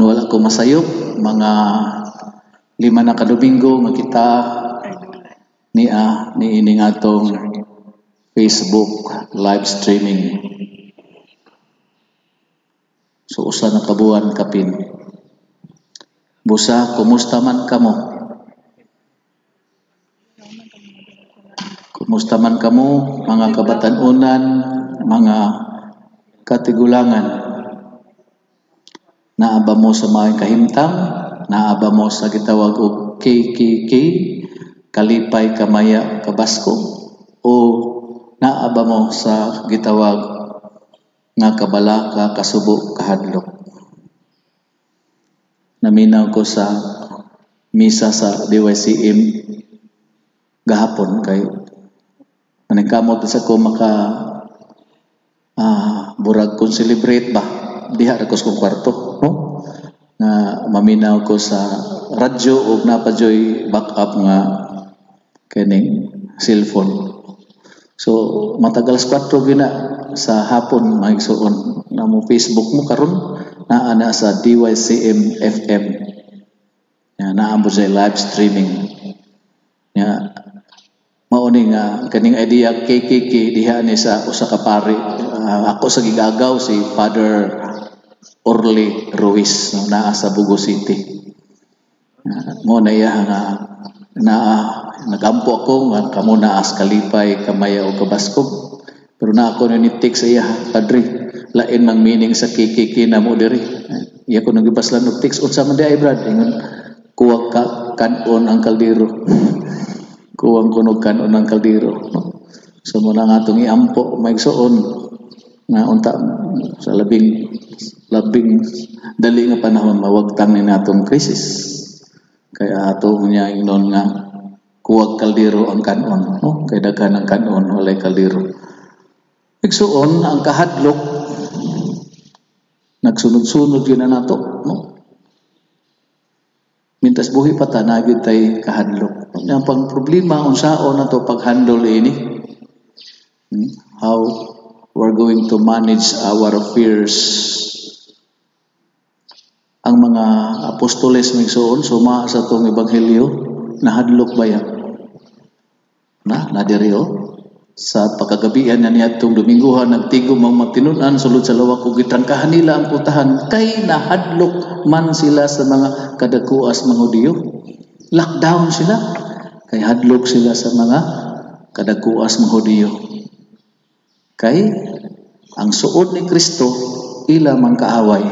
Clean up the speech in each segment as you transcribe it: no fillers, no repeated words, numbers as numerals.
Kung wala ko masayop, mga 5 na ka Domingo nga kita niya niining atong Facebook live streaming. So usa na ka buwan kapin. Busa, kumusta man kamo? Kumusta man kamo, mga kabatan-unan, mga katigulangan? Naa ba mo sa mga kahimtang? Naa ba mo sa gitawag og KKK, kalipay, kamaya, kabasko? O naa ba mo sa gitawag nga kabalaka, kasubo, kahadlok? Naminaw ko sa misa sa DYCM gahapon kay maningkamot sa ko maka burag kung celebrate ba diha ra ko sa kong kwarto, no, nga maminaw ko sa radyo ug napajoy backup nga kining cellphone. So matag alas 4 gina sa hapon, mga igsuon, na mo Facebook mo karon, naa na sa DYCM FM ya, naa mo sa live streaming ya. Mao ni nga kaning idea KKK diha ni sa usa ka pari, ako sa gigagaw si Father Orly Ruiz, no, naa sa Bogo City. Mo na iya nga naa nagampo ako nga kamo naa sa kalipay, kamaya o kabaskog, pero na ako ni text sa iya, "Padre, lain mang meaning sa KKK na mo diri." Iya ko nagibaslan og text, "Unsa man di ay, Brad?" Ingon, "Kuwang ka kanon ang kaldero." Kuwang kunog kanon ang kaldero, no? So mo na nga atong iampo, maigsuon, nga unta sa labing labing dali nga panahon mawagtang ni natong krisis. Kaya ato niya ingnon nga kuwag kaldero ang kanon, no? Kay daghan ang kanon, walay kaldero. Igsuon, ang kahadlok nagsunod-sunod yun na nato, no? Mintas buhi pa ta, naa gyud tay kahadlok. Ang pang problema, unsaon na to pag-handle ini? How we're going to manage our fears. Ang mga apostoles, migsuon, suma sa tong ebanghelyo, nahadlok ba yan? Na, nadiri oh. Sa pagkagabian na niadtong Dominguhan, nagtigom ang matinun-an sulod sa lawak ug gitrangkahan nila ang pultahan kay nahadlok man sila sa mga kadakuas mga Hudiyo. Lockdown sila kay hadlok sila sa mga kadakuas mga Hudiyo. Kay ang suod ni Kristo ila mang kaaway.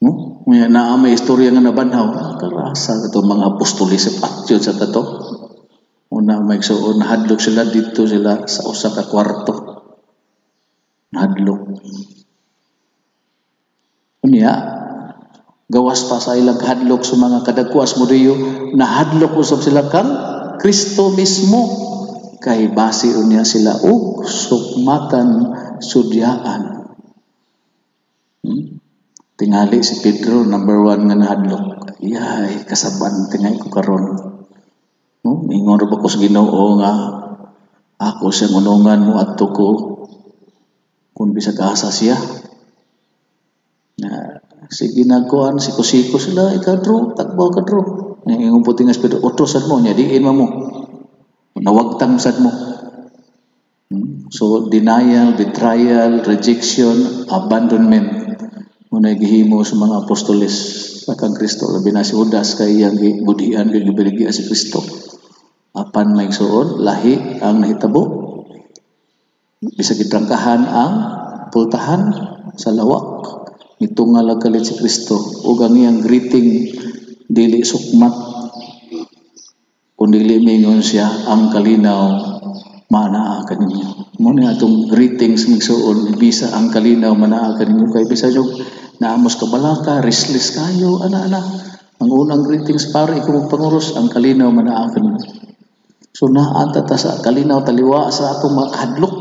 No? May naa may istorya nga nabanhaw, karasa ato mga apostoles sa patyon sa kato. Una, may suod, nahadlok sila dito sila sa usa ka kwarto. Nahadlok. Unya, gawas pa sa ilang kahadlok sa mga kadagkuas mo diyo, nahadlok usab sila kang Kristo mismo. Kay basi unya sila og sukmatan, sudyaan. Tingali si Pedro, number 1 nga nahadlok. Yay, kasaban tingali ko karon. No? Ingon ra ba ko sa Ginoo nga ako siyang unungan mo adto ko kung bisag asa siya. Na sige nagkuan siko-siko sila, ikaw Dro, takbo ka, Dro. Ingon po tingas Pedro, otro sad mo nya diin man mo. Nawagtang sad mo. So denial, betrayal, rejection, abandonment muna gihimo sa mga apostoles sa kang Kristo, labi na si Judas kay iyang gibudhian kay gibaligya si Kristo. Apan may suon, lahi ang nahitabo. Bisag gitrangkahan ang pultahan sa lawak, mitunga lang kalit si Kristo ug ang iyang greeting dili sukmat kun dili mingon siya, "Ang kalinaw manaa kaninyo." Mo ni atong greetings, migsuon, bisa ang kalinaw manaa kaninyo, kay bisa yung naamos kabalaka, restless kayo, ana ana. Ang unang greetings para ikaw magpanguros, "Ang kalinaw manaa kaninyo." So naanta ta sa kalinaw taliwa sa atong mga kahadlok.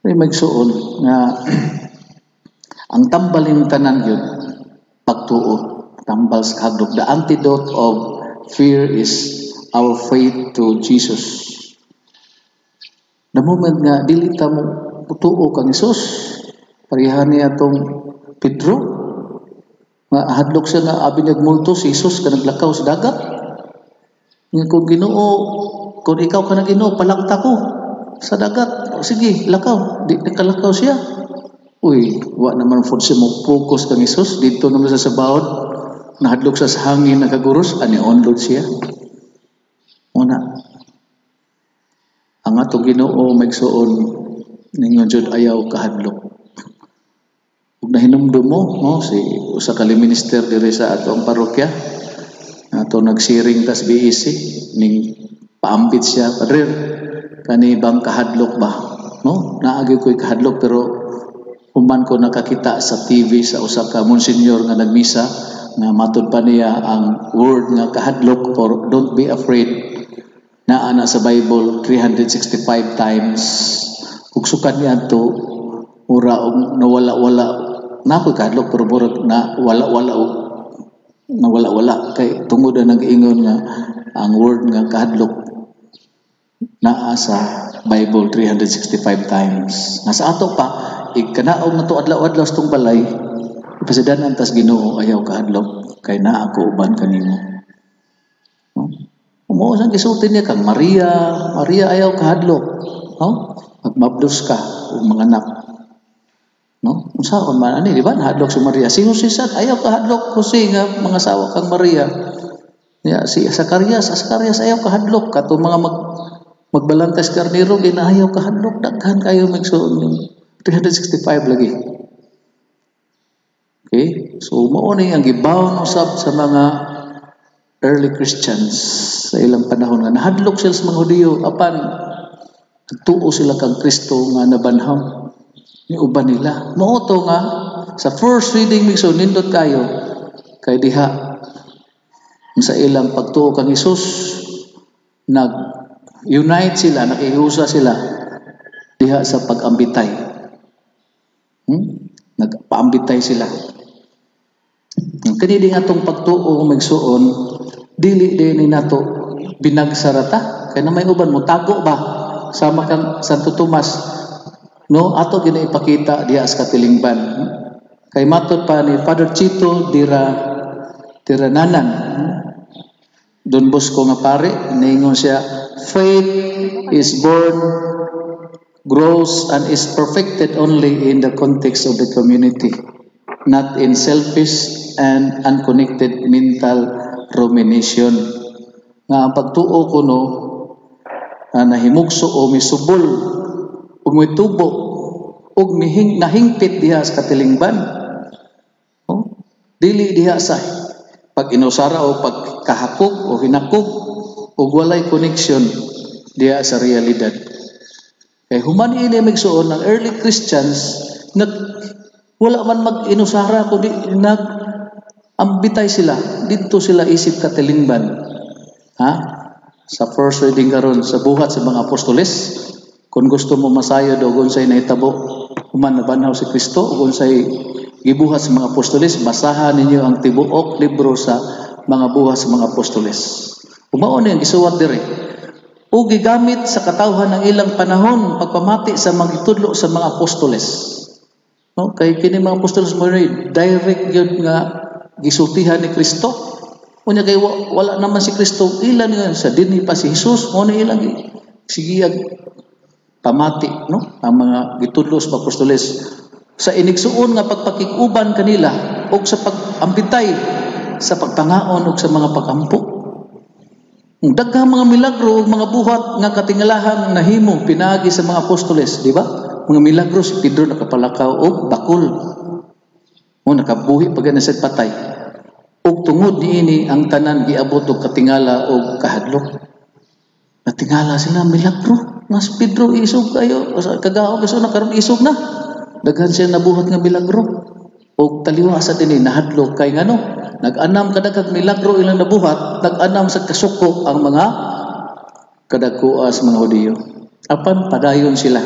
Ay magsuon nga ang tambalin tanan yun, pagtuo, tambal sa kahadlok. The antidote of fear is our faith to Jesus. The moment nga dili ta mo tuo kang Hesus, Pareha niya atong Pedro nga hadlok siya nga abi nagmulto si Jesus ka naglakaw sa dagat. Nga kung Ginoo, kung ikaw ka na Ginoo, palakta ko sa dagat. O, sige, lakaw. Di nakalakaw siya. Uy, wa naman po siya mo focus kang Jesus. Dito naman sa sabaod, nahadlok sa hangin, nakaguros, ani onload siya. Una, ang atong Ginoo, maigsuon, ningon jud ayaw kahadlok. Ug nahinumdum mo, no, si usa ka minister diri sa atong parokya, ato nagsiring tas BEC, ning paambit siya, "Padre, kani bang kahadlok ba?" No, naagi ko'y kahadlok, pero human ko nakakita sa TV sa usa ka monsenyor nga nagmisa nga matud pa niya ang word nga kahadlok or don't be afraid naa na sa Bible 365 times, ug sukad niadto mura og nawala-wala na ako'y kahadlok, pero murag na wala-wala og nawala-wala kay tungod na nag-ingon nga ang word nga kahadlok naa sa Bible 365 times. Nga sa ato pa, ikanaog na to adlaw-adlaw sa tong balay, ipasidanan tas Ginoo, ayaw kahadlok kay naa ako uban kanimo. No? Mao sang gisulti niya kang Maria, "Maria, ayaw kahadlok." No? Magmabdos ka ug manganak. No? Unsaon man ani, di ba? Nahadlok si Maria. Si Jose sad, ayaw kahadlok, Jose, nga mga asawa kang Maria. Ya, si Zacarias, Zacarias, ayaw kahadlok, kato mga magbalantay sa karnero ginahayaw kahadlok. Daghan kayo, magsuon, 365 lagi. Okay? So mao ni ang gibawon usab sa mga early Christians sa ilang panahon nga nahadlok sila sa mga Hudiyo, apan nagtuo sila kang Kristo nga nabanhaw ni uban nila. Mao to nga sa first reading, so nindot kayo kay diha sa ilang pagtuo kang Hesus, nag unite sila, nakihusa sila diha sa pag-ambitay. Nagpaambitay sila. Kani di atong pagtuo, magsuon, dili din ni nato binagsarata kay na may uban mo tago ba sama kang Santo Tomas, no? Ato gina ipakita diha sa katilingban kay matod pa ni Father Chito Dira Tirananan, Don Bosco nga pare, niingon siya, "Faith is born, grows and is perfected only in the context of the community, not in selfish and unconnected mental rumination." Nga ang pagtuo kuno na nahimugso o misubol o mitubo ug mihing nahingpit diha sa katilingban. Oh, dili diha sa pag inusara o pagkahakog o hinakog ug walay connection diha sa realidad. Kay human ini, migsuon, ng early Christians nag wala man mag-inusara kundi nag ambitay sila didto sila isip katilingban. Ha? Sa first reading karon sa Buhat sa mga Apostoles, kung gusto mo masayod og unsay nahitabo human nabanhaw si Kristo ug unsay gibuhat sa mga apostoles, basahan ninyo ang tibuok libro sa mga Buhat sa mga Apostoles. Mao ni ang gisuwat diri. O gigamit sa katawhan ng ilang panahon pagpamati sa mga gitudlo sa mga apostoles. No, kay kini mga apostoles mo direct gyud nga gisultihan ni Kristo. Unya kay wala naman si Kristo ilan nga sa dinhi pa si Jesus, mo ni ilang sigiyag pamati, no, ang mga gitudlo sa apostoles sa inigsuon nga pagpakig-uban kanila ug sa pag-ambitay sa pagpangaon ug sa mga pagampo. Ang daghang mga milagro ug mga buhat nga katingalahan nahimo pinaagi sa mga apostoles, di ba? Mga milagro, si Pedro nakapalakaw og bakul. O nakabuhi pa gani sa patay. Ug tungod niini ang tanan giabot og katingala og kahadlok. Natingala sila, milagro. Nga si Pedro isog kayo, kagaw kaso na karon isog na. Daghan siya nabuhat nga milagro. Og taliwa sa dinhi nahadlok kay ngano? Nag-anam kadaghang milagro ilang nabuhat, nag-anam sa kasuko ang mga kadagkoa sa mga Hudiyo. Apan padayon sila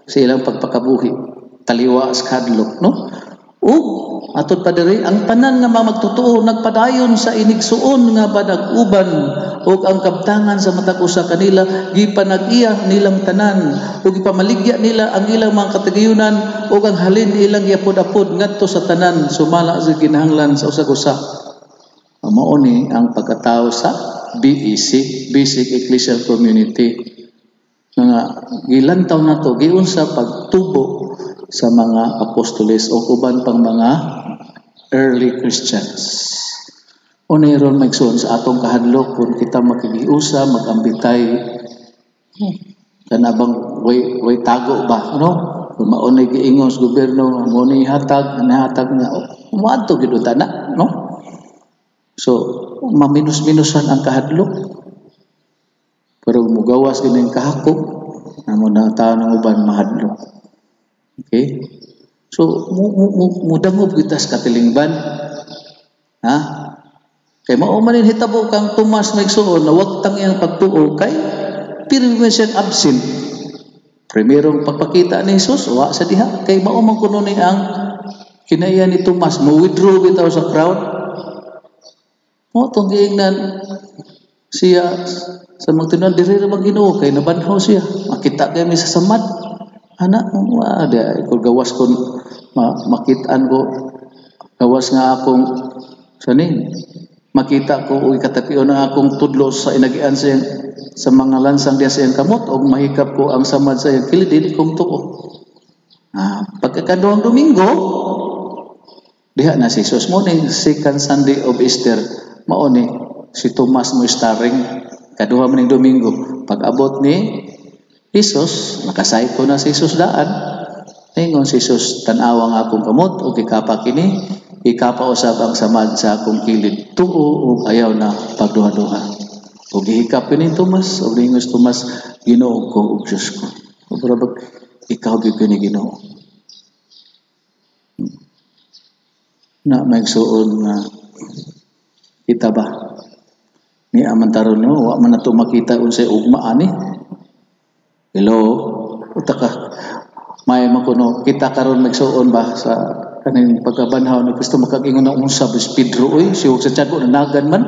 sa ilang pagpakabuhi. Taliwa sa kadlok, no? Ug atod pa diri, ang tanan nga mga magtotoo nagpadayon sa inigsuon nga panag-uban, ug ang kabtangan sa matag usa kanila gipanag-iya nilang tanan, ug gipamaligya nila ang ilang mga katagayunan, ug ang halin ilang giapod-apod ngadto sa tanan sumala sa ginahanglan sa usag-usa. Mao ni ang pagkatao sa BEC, Basic Ecclesial Community, nga gilantaw nato giunsa pagtubo sa mga apostoles o uban pang mga early Christians. Unay ron, maigsoon, sa atong kahadlok kung kita makigiusa, magambitay, kana bang way tago ba, no? Kung maunay giingon sa gobyerno, mo ni hatag, hatag nga, moadto gid unta na, no? So, maminus-minusan ang kahadlok. Pero mugawas gid ang kahakog, namo na tao ng uban mahadlok. Okay? So, mudangop kita sa katilingban. Ha? Kay mao man hitabo kang Tomas, maigsuon, na wagtang iyang pagtuo kay pirmi man siyang absent. Primerong pagpakita ni Jesus, wa sa diha. Kay mao man kuno ni ang kinaiya ni Tomas, mo withdraw bitaw sa crowd. Mo tong giingnan siya sa mga tinuod, "Diri ra man, Ginoo," kay nabanhaw siya. Makita kay mi sa samad. Ana, wa di ko gawas kon makitaan ko, gawas nga akong sani makita ko og ikatapion ang akong tudlo sa inagian sa iyang, sa mga lansang diya sa iyang kamot, og mahikap ko ang samad sa iyang kilid, dili ko mutuo. Ah, pagkakaduhang Domingo, diha na si Jesus mo ning second Sunday of Easter, mao ni si Tomas mo starring kaduha man ning Domingo. Pag abot ni Jesus, nakasayko na si Jesus daan. Ningon si Jesus, "Tan-awa ang akong kamot ug ikapa kini, ikapa usab ang samad sa akong kilid. Tuo ug ayaw na pagduha-duha." Ug gihikap kini Tomas, ug ningon si Tomas, "Ginoo ko ug Diyos ko." Ug murag ikaw gyud ni Ginoo. Na maigsuon nga kita ba? Ni aman taron, no, wa man nato makita unsay ugma ani. Hello, uta ka. May makuno kita karon, magsuon ba, sa kaning pagkabanhaw ni Kristo, makagingon na, "Unsa ba si Pedro oy, si sa Tiago nanagan man."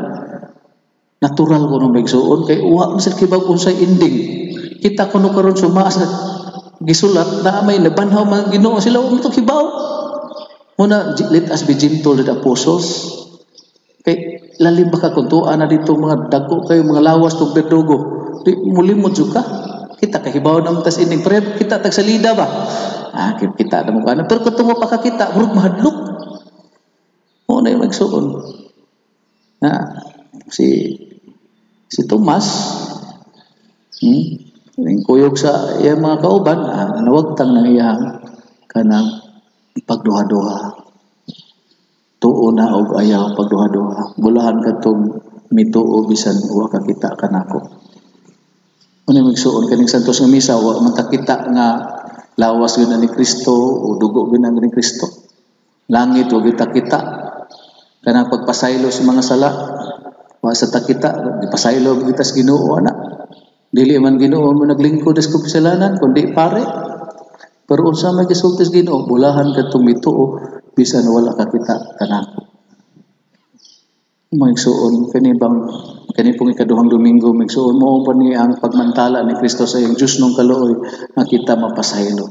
Natural kuno, magsuon, kay uwa man sa kibag unsay ending. Kita kuno karon suma sa gisulat na may nabanhaw man Ginoo, sila wa to kibaw. Muna, let us be gentle with the apostles. Kay lalim ba ka kung tuwa na dito mga dagko kayo mga lawas tong berdugo. Di mulimod jud ka. Kita kahibaw naman tas ining pero kita tagsalida ba? Ah, kita na mo kana. Pero kung pa ka kita, murag mahadlok. Mo na yung magsuon. Na si si Tomas, yung kuyog sa iyang mga kauban, nawagtang ng iyang kanang pagduha-duha. Tuo na og ayaw pagduha-duha. Bulahan kadtong mituo bisan wa ka kita kanako. Ano magsuon kaning santos nga misa, wa man ta kita nga lawas gyud na ni Kristo o dugo gyud na ni Kristo. Langit wa gyud ta kita. Kanang pagpasaylo sa mga sala, wa sa ta kita, gipasaylo kita sa Ginoo ana. Dili man Ginoo mo naglingkod sa kasalanan kundi pare. Pero unsa may gisulti sa Ginoo, bulahan kadtong mituo bisan wala ka kita kanako. Magsuon kani bang kani pong ikaduhang Domingo, magsuon, mo pa ni ang pagmantala ni Kristo sa iyang Diyos nung kaluoy nga kita mapasaylo.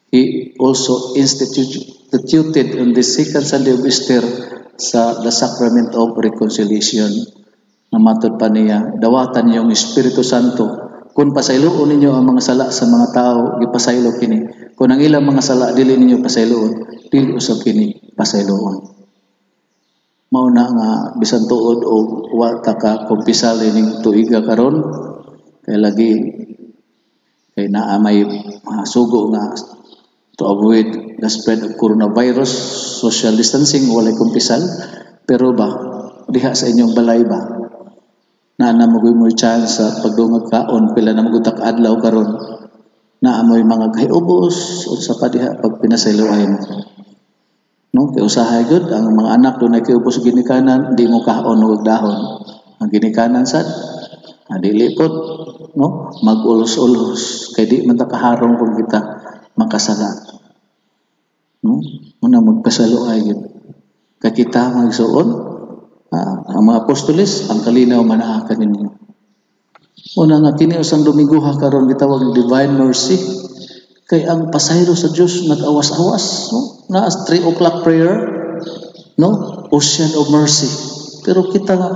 He also instituted on the second Sunday of Easter sa the sacrament of reconciliation. Na matod pa niya, dawatan niyong Espiritu Santo. Kung pasayloon ninyo ang mga sala sa mga tao, gipasaylo kini. Kung ang ilang mga sala dili ninyo pasayloon, dili usab kini pasayloon. Mao na nga bisan tuod og wa ta ka kumpisal ining tuiga karon, kay lagi kay naa may sugo nga to avoid the spread of coronavirus, social distancing, walay kumpisal. Pero ba diha sa inyong balay ba, naa na mo mo chance sa pagdungag kaon, pila na magutak adlaw karon, naa mo'y mga kahiubos, unsa pa diha pag pinasayloay mo, no? Kay usahay gud ang mga anak dunay kiubos ginikanan, di mo kaon og dahon ang ginikanan sad, dili pod, no? Magulos-ulos kay di man ta kaharong kung kita makasala. No? Muna magpasalo ay gyud. Kay kita mga igsuon, ang mga apostoles, ang kalinaw manaa kaninyo. Una nga kini usang Domingo karon gitawag Divine Mercy. Kay ang pasaylo sa Dios nag-awas-awas, no? Naa 3 o'clock prayer, no? Ocean of Mercy. Pero kita nga,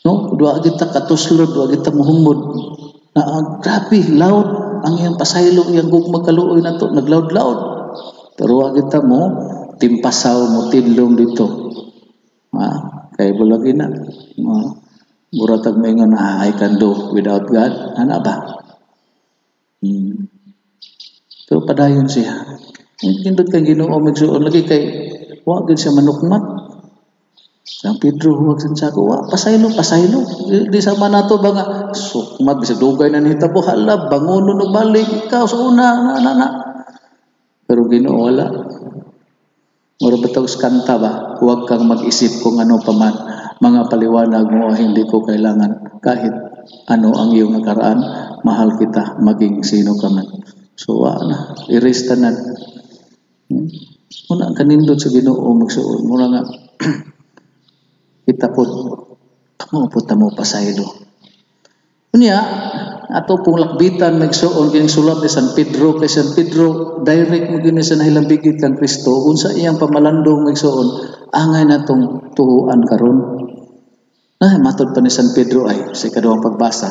no, duwa kita katuslod, duwa kita muhumod. Na grabe loud ang iyang pasaylo, iyang gugma, kaluoy nato, nagloud-loud. Pero wa kita mo timpasaw, mo tidlong dito. Kay bulagi na. Mura tag moingon na "I can do without God." Ana ba? Pero padayon siya. Nindot kay Ginoo, magsuon lagi, kay wa gid siya manukmat. San Pedro, huwag Santiago, wa pasaylo, pasaylo. Di sa man nato ba nga sukmat bisag dugay na nihitabo, hala, bangonon og balik ikaw sa una na na na. Pero Ginoo wala. Mura ba tawag kanta ba? Huwag kang mag-isip kung ano pa man. Mga paliwanag mo hindi ko kailangan. Kahit ano ang iyong nakaraan, mahal kita maging sino ka man. So, wa na. Erase tanan. Muna ang kanindot sa Ginoo, magsuon. Muna nga kita po kamo po tamo pasaylo. Unya, ato pong lakbitan, magsuon, kining sulat ni San Pedro, kay San Pedro direct mo gini sa nahilambigit kang Kristo. Unsa iyang pamalandong, magsuon, angay natong tuhuan karon. Ay, matod pa ni San Pedro ay sa ikaduhang pagbasa.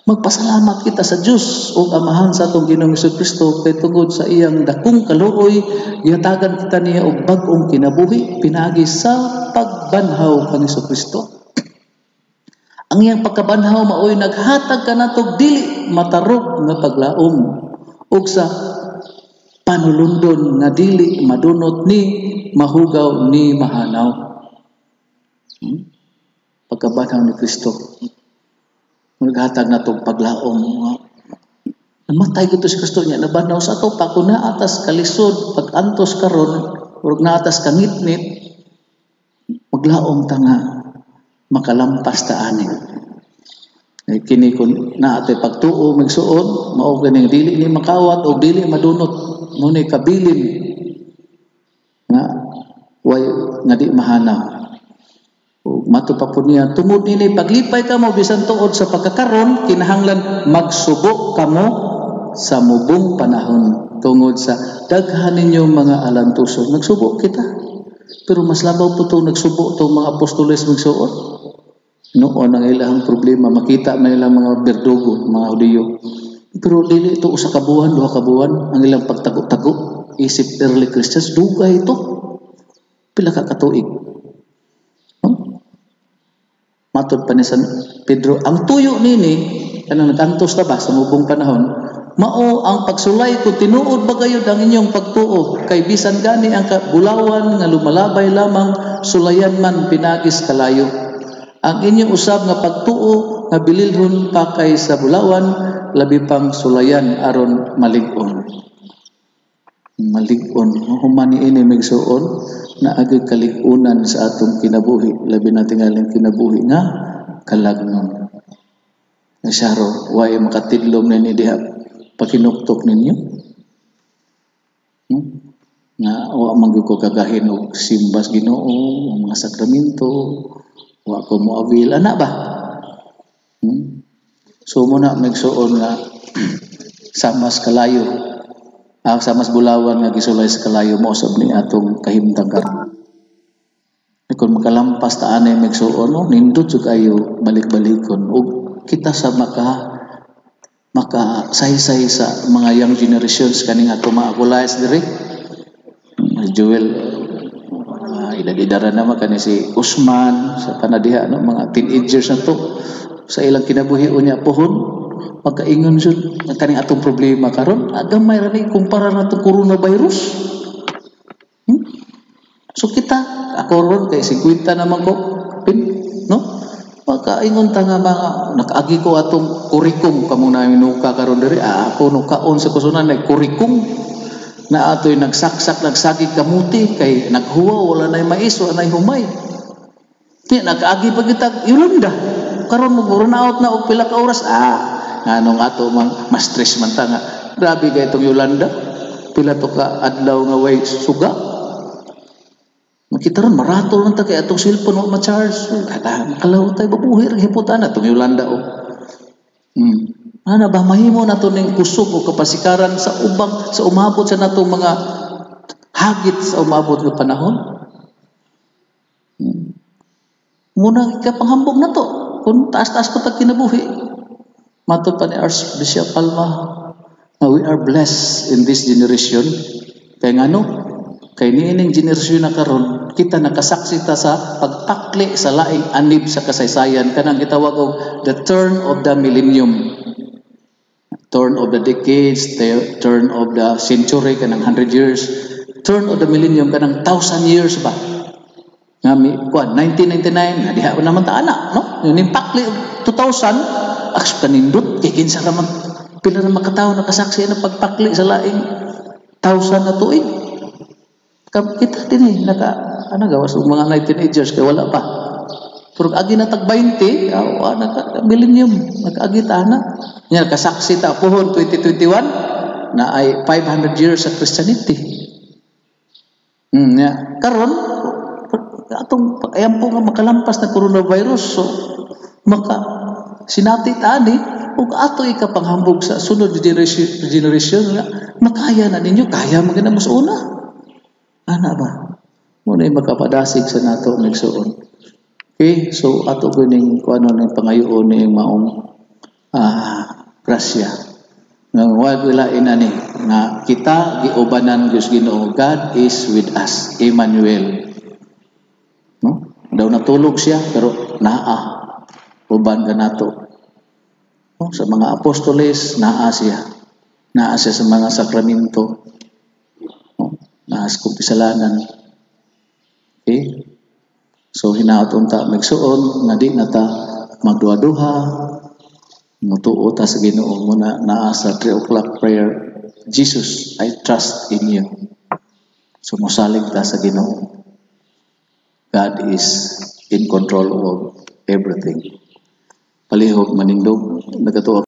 Magpasalamat kita sa Dios ug Amahan sa atong Ginoong Kristo kay tungod sa iyang dakong kaluoy gihatagan kita niya og bag-ong kinabuhi pinaagi sa pagbanhaw kang Kristo. Ang iyang pagkabanhaw maoy naghatag kanatog dili matarok nga paglaom ug sa panulundon nga dili madunot ni mahugaw ni mahanaw. Pagkabanhaw ni Kristo naghatag natog paglaom. Namatay gito si Kristo niya, nabanhaw sa ato pa kung naatas kalisod pag-antos karon, ug naatas kangitnit, maglaom ta nga makalampas ta ani. Ay kini kun naa tay pagtuo, magsuon, mao kining dili ni makawat o dili madunot mo ni kabilin nga way nga di mahanaw. Ug mato pa po niya, tungod nini paglipay kamo bisan tuod sa pagkakaron kinahanglan magsubo kamo sa mubong panahon tungod sa daghan ninyong mga alantuson. Nagsubo kita. Pero mas labaw po itong nagsubo itong mga apostoles, magsuot. Noon ang ilang problema, makita man ilang mga berdugo, mga Hudiyo. Pero dili ito usa ka buwan, duha ka buwan, ang ilang pagtago-tago, isip early Christians, dugay ito. Pila ka katuig. No? Matod pa ni San Pedro, ang tuyo nini, kanang nag-antos ta ba sa mubong panahon, mao ang pagsulay kung tinuod ba gayud ang inyong pagtuo, kay bisan gani ang bulawan nga lumalabay lamang sulayan man pinagis kalayo. Ang inyong usab nga pagtuo nga bililhon pa kay sa bulawan, labi pang sulayan aron malig-on. Malig-on human ni ini, migsuon, na agay kalig-unan sa atong kinabuhi, labi na tingaling kinabuhi nga kalagnon. Nasyaro, way makatidlom na ni diha pakinuktok ninyo. Nga wa man gyud ko kagahin og simbas Ginoo, ang mga sakramento, wa ko mo avail ana ba? So mo na, magsuon, nga samas kalayo, samas bulawan nga gisulay sa kalayo, mo usab ni atong kahimtang karon. Kung makalampas ta anay, magsuon, no, nindot jud kayo balik-balikon ug kita sa maka maka saysay sa mga young generations kaning ato mga acolytes diri. Joel, edad-edara naman kani si Usman sa panadiha, no, mga teenagers na to sa ilang kinabuhi. Unya pohon pagkaingon jud kaning atong problema karon, gamay ra ni kumpara na tong coronavirus. So kita, ako ron kay 50 naman ko pin, no, pagkaingon ta nga mga nakaagi ko atong kurikum kamo na nuka karon diri, ako nukaon sa kusunan ay kurikum na atoy nagsaksak, nagsagig kamuti kay naghuwa, wala nay mais, wala nay humay. Di nakaagi pa kita Yolanda karon, mo run out na og pila ka oras, nganong ato mang mas stress man ta nga grabe kay itong Yolanda. pila to ka adlaw nga way suga. Makita ron maratol man ta kay atong cellphone wa ma-charge. Kada makalaw tayo, babuhi ra gihapon ta na itong Yolanda oh. Ana ba, mahimo nato ning kusog o kapasikaran sa ubang sa umabot sa natong mga hagit sa umabot nga panahon? Muna ikapanghambog na to kung taas-taas pa tag kinabuhi. Matod pa ni Archbishop Palma nga we are blessed in this generation. Kay ngano? Kay niining generasyon na karon, kita nakasaksi ta sa pagpakli sa laing anib sa kasaysayan, kanang gitawag og the turn of the millennium. Turn of the decades, the turn of the century, kanang 100 years, turn of the millennium, kanang 1,000 years ba? Nga mi kuan 1999 na diha pa naman ta ana, no? Yung nimpakli og 2000, aks kanindot kay kinsa ra man, pila ra makatawo nakasaksi na pagpakli sa laing thousand na tuig. Kita din eh, naka, ano gawas og mga teenagers kay wala pa. Pero agi na tag 20, ah, naka millennium, nakaagi ta na. Nya kasaksi ta pohon 2021 na ay 500 years sa Christianity. Ya. Karon atong ayam po nga makalampas na coronavirus, so maka sinati tani ug ato ikapanghambog sa sunod generation generation nga makaya na ninyo, kaya man mo sa una. Ana ba? Muna makapadasig sa nato nagsuon. Okay, so ato kuning kuano ning pangayoon ni maong grasya. Nga wag wala ni nga kita giubanan Dios Ginoo. God is with us. Emmanuel. No? Daw natulog siya pero naa uban kanato. No? Sa mga apostoles naa siya. Naa siya sa mga sakramento. No? Naa sa kumpisalanan. Okay? So hinaot unta, magsuon, nga di na ta magduha-duha, mutuo ta sa Ginoo. Muna naa sa 3 o'clock prayer, "Jesus, I trust in you." So mosalig ta sa Ginoo. God is in control of everything. Palihog manindog, nagatuo.